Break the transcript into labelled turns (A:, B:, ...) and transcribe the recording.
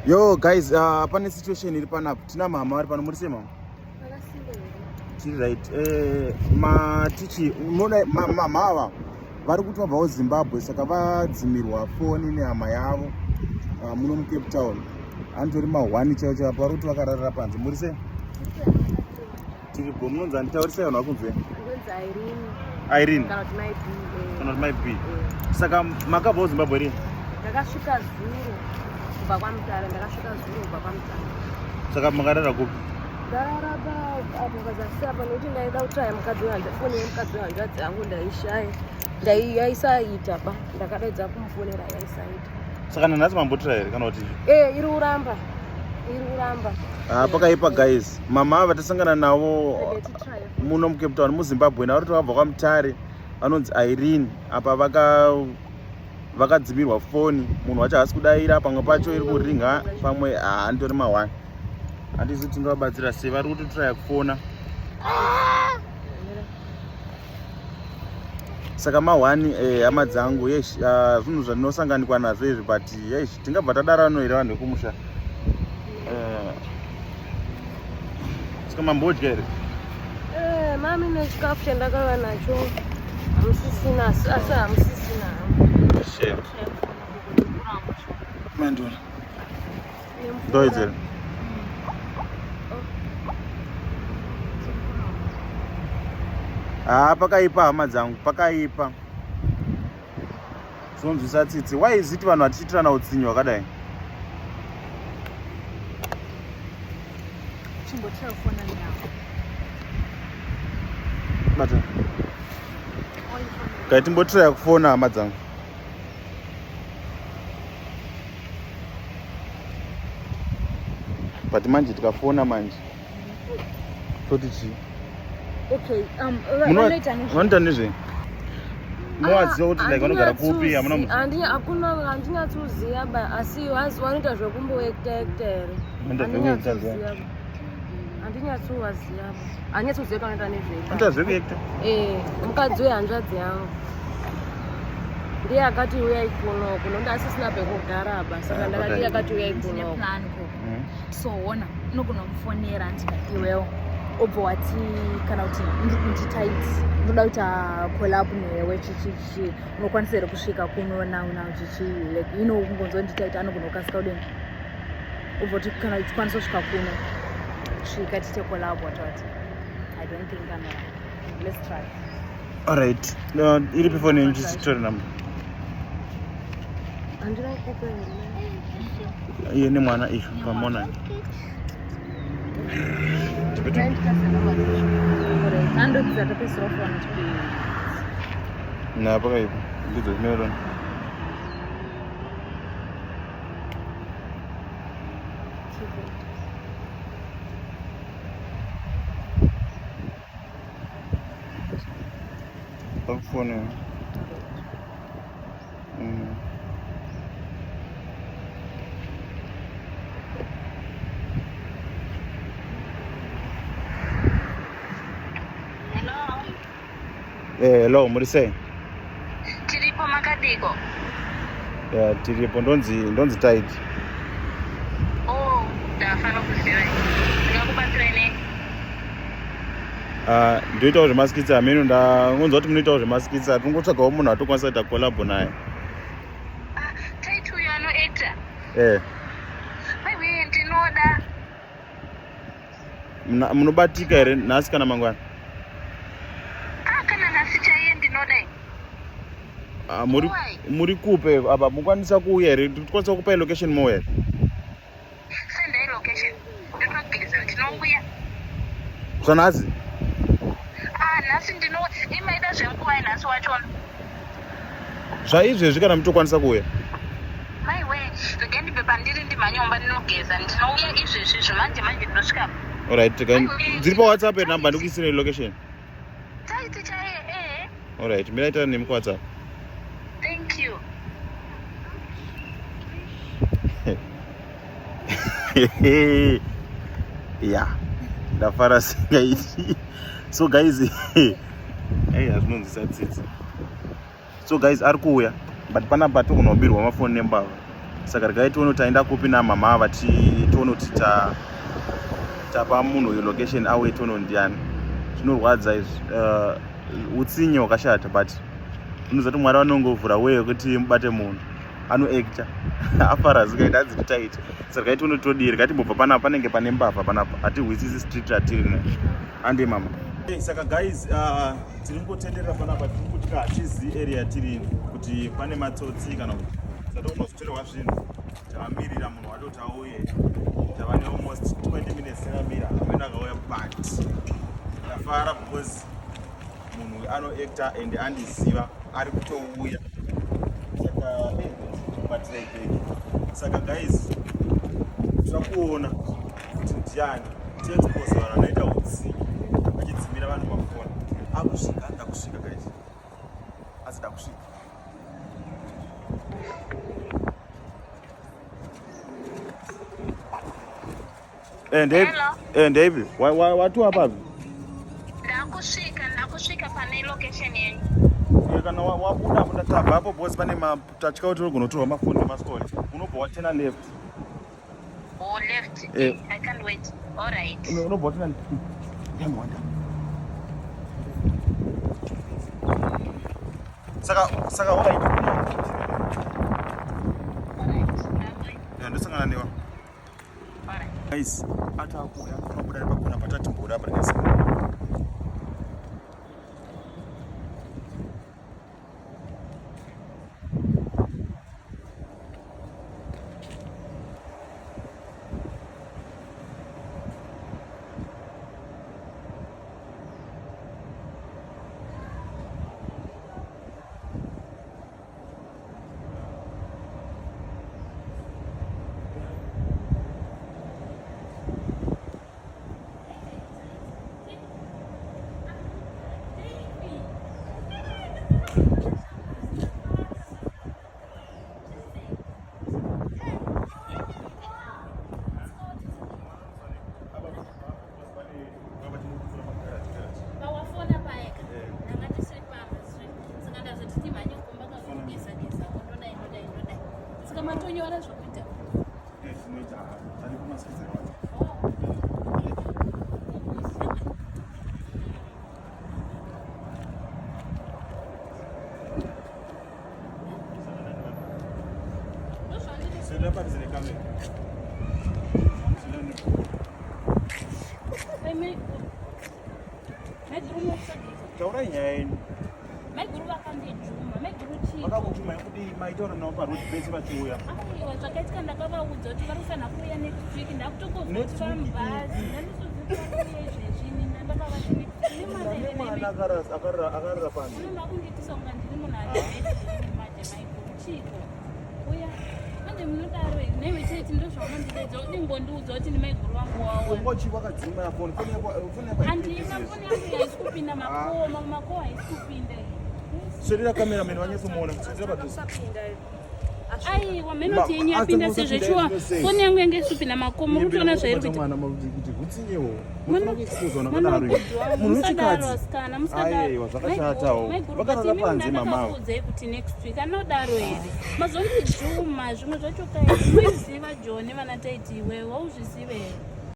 A: Yo guys, pane situation iri panapa. Tina mama vari pano, muri sei mama? Tiri right. Matichi unoda mama ava vari kuti vabvawo Zimbabwe saka vadzimirwa foni nehama yavo muno muCape Town. Anditori ma1 chaiwo chaiwo vari kuti vakararira panze. Muri sei? Tiripo, munonzi anditaurisai vanhu vakunzwe. Irene.
B: Kana kuti mai B.
A: Kana kuti mai B. Saka makabvawo Zimbabwe rini?
B: Ndakasvika zuro kubva kwaMutare, ndakasvika zuro kubva kwaMutare.
A: Saka makarara kupi?
B: Ndarara apo pazasi apa nekuti ndaida kutsvaya mukadzi wehanzvadzi, foni yemukadzi wehanzvadzi yangu ndaishaya. Yaisaita ba, ndakadaidza kumufonera yaisaita.
A: Saka nanhasi mambotira here kana kuti?
B: Eh, iri kuramba. Iri kuramba.
A: Ah, pakaipa guys. Mama ava tasangana navo muno muCape Town muZimbabwe, navari kuti vabva kwaMutare, vanonzi Irene. Apa vakadzimirwa foni, munhu wacho haasi kudaira, pamwe pacho iri kuringa, pamwe anditori ma1. Handisi tingavabatsira sei, vari kutotraya kufona. Saka ma1 hama dzangu, yes, zvinhu zvandinosanganikwa nazvo izvi, but yes, tingabva tadarano here vanhu vekumusha? Saka mambodya here?
B: Mami, nechikafu chandakava nacho hamusisina, asi hamusisina.
A: Shame. Mandona. Ndoidzera. Ah, pakaipa hama dzangu, pakaipa. Zvonzwisa tsitsi. Why is it vanhu vachiitirana utsinye hwakadai?
C: Chimbotira kufona navo.
A: Bata. Kai timbotiraya kufona hama dzangu. But manje tikafona manje toti chii?
C: Okay, vanoita nezve?
A: Vanoita nezvei? Munovaziva kuti like vanogara kupi? Hamuna
B: Hakuna, handinyatsoziva ba, asi vanoita zvekumboekta ekta here?
A: Vanoita zvekuekta zviya.
B: Handinyatsovaziva ba, handinyatsoziva kuti vanoita nezvei.
A: Vanoita zvekuekta?
B: Eh, mukadzi wehanzvadzi yangu ndiye akati uyai kuno kuno, ndasisina pekugara ba, saka
A: Ah,
B: ndakati
A: okay.
B: akati uyai
C: Ndine
B: kuno.
C: plan ko. So ona, unogona kufonera ndika iwewo obva wati kana kuti nditight ndoda kuita collab newe chichichi, unokwanisa here kusvika kuno now now chichi, like kungonzwa nditight anogona kukasika kudini, obva kuti kana uchikwanisa kusvika kuno, svika tiite collab, what what. I don't think I'm a, let's try.
A: Alright. Iri phone yenyu, chisitore number.
B: Handina kupa here?
A: Iye nemwana izvo pamona.
C: Andodza tapedzisira kufona.
A: Na pakaipa. Ndidzo zvinorona. Pakufona.
D: Hello.
A: Hello, muri sei?
D: Tiripo, makadiko?
A: Yeah, tiripo, ndonzi Tide.
D: Oh, ndafara kuziva. Ndingakubatsirai nei?
A: Ndoitawo zvemaskits ameno, ndangonzwa kuti munoitawo zvemaskits, atingotsvagawo munhu atokwanisa kuita collabo naye.
D: Ah, Taiti uyo anoacta?
A: Eh.
D: Maiwe, ndinoda.
A: Munobatika here nhasi kana mangwana?
D: Ah, kana nhasi chaiye ndinoda.
A: Ah, muri
D: Why?
A: muri kupe apa? Mukwanisa kuuya here? Tikwanisa kupai location mouya here?
D: Sendai location. Ndotogeza, ndinouya.
A: Zvanhasi?
D: Ah, nhasi ndino imaida zvenguva nhasi wachona?
A: Zvaizvezvi kana mutokwanisa kuuya.
D: Maiwe, regai ndibve pandiri ndimhanyomba ndinogeza. Ndinouya izvezvi zvimanje manje, ndinosvika.
A: Alright, dziri paWhatsApp here number ndikuisire location?
D: Taiti chaiye, eh.
A: Alright, miraita nemi kuWhatsApp.
D: Thank you.
A: Ya, ndafara singaiti. So guys, hey, hazvinonzwisa tsitsi. So guys, ari kuuya, but panapa tokunobirwa mafoni nembavha. Saka regai tione kuti taenda kupi namama ava tione kuti ta tapa munhu uyu location auye tione kuti ndiani. Zvinorwadza izvi. Utsinye hwakashata but unoziva kuti Mwari vanongovhura way yekuti mubate munhu. Anoacta afara zikaita hanzi nditaita. Saka regai tione kuti todii. Regai timbobva panapa panenge pane mbavha panapa. Hatihwisisi street ratiri ne. Hande mama. Hey, saka guys tiri kungotenderera panapa tiri kutya hatizivi area yatiri kuti pane matsotsi kana kuti satokunozotorerwa zvinhu. Tavamirira munhu wacho kuti auye. Tava ne almost 20 minutes takamira hameno akauya but ndafara because munhu anoacta and andiziva ari kutouya. Saka batirai bhegi. Saka guys tira kuona kuti ndiani tiexpose vanhu vanoita utsinye vachidzimira vanhu mafoni. Akusvika, anoda kusvika guys, asida kusvika. Ndeipi watiwa papi?
D: Ndakusvika pane location yenyu.
A: Kana wabuda apo ndatabva apo boss pane tatya kuti unogona kutorwa mafoni nemaskoli. Unobva watena left.
D: Oh, left. I can't wait. All right.
A: Unobva watena left. Yamwanda. Saka all right.
D: All right.
A: Yeah, ndosangana newa.
D: All right.
A: Guys, atakuya kunobuda nepakona patatimboda apa rikasi.
C: Pawafona paeka ndanga ndisiri pamba saka ndazoti timhanye kumba kakugeza-geza ndodai ndodai ndodai saka matonyora zvokuita.
A: Taurai nyaya yenyu.
C: Maiguru vakandijuma. Maiguru chii?
A: Vakakujuma yekudii? Maitaura navo paroad pese vachiuya.
C: Aiwa, zvakaitika ndakavaudza kuti vari kufanira kuuya next week. Ndakutokozwa kuti vamubhazi. Ndandisozikuuya izvezvi ini ndakavati next week.
A: Nemwana akarara panze.
C: Unoda kundiitisa kunga ndiri munhu ari manje maiguru chiiko? Uya. Manje munodaro here? Newe chete ndozvaunondiudza. Unongondiudza kuti ndimaiguru vangu wawa.
A: Ungochi wakadzima foni. Foni yako foni yako.
C: Handina foni yangu haisi kupinda makowo, makowo haisi kupinda.
A: Swedera cameraman vanyatsomuona. Swedera padhuze.
C: Aiwa, menoti yenyu yapinda sezvechuwa. Foni yangu yange isi kupinda makowo. Muri kutoona zvairi kuita.
A: Mwana kuti hutsinyewo. Munofana kuexposewa nakadaro. Munhu wechikadzi.
C: Asikana, musadaro.
A: Aiwa, zvakashatawo. Vakarara panze mama.
C: Ndakakuudzai kuti next week anodaro here? Mazondijuma zvimwe zvacho kai. Unoziva John vana taiti iwewe wauzviziva here?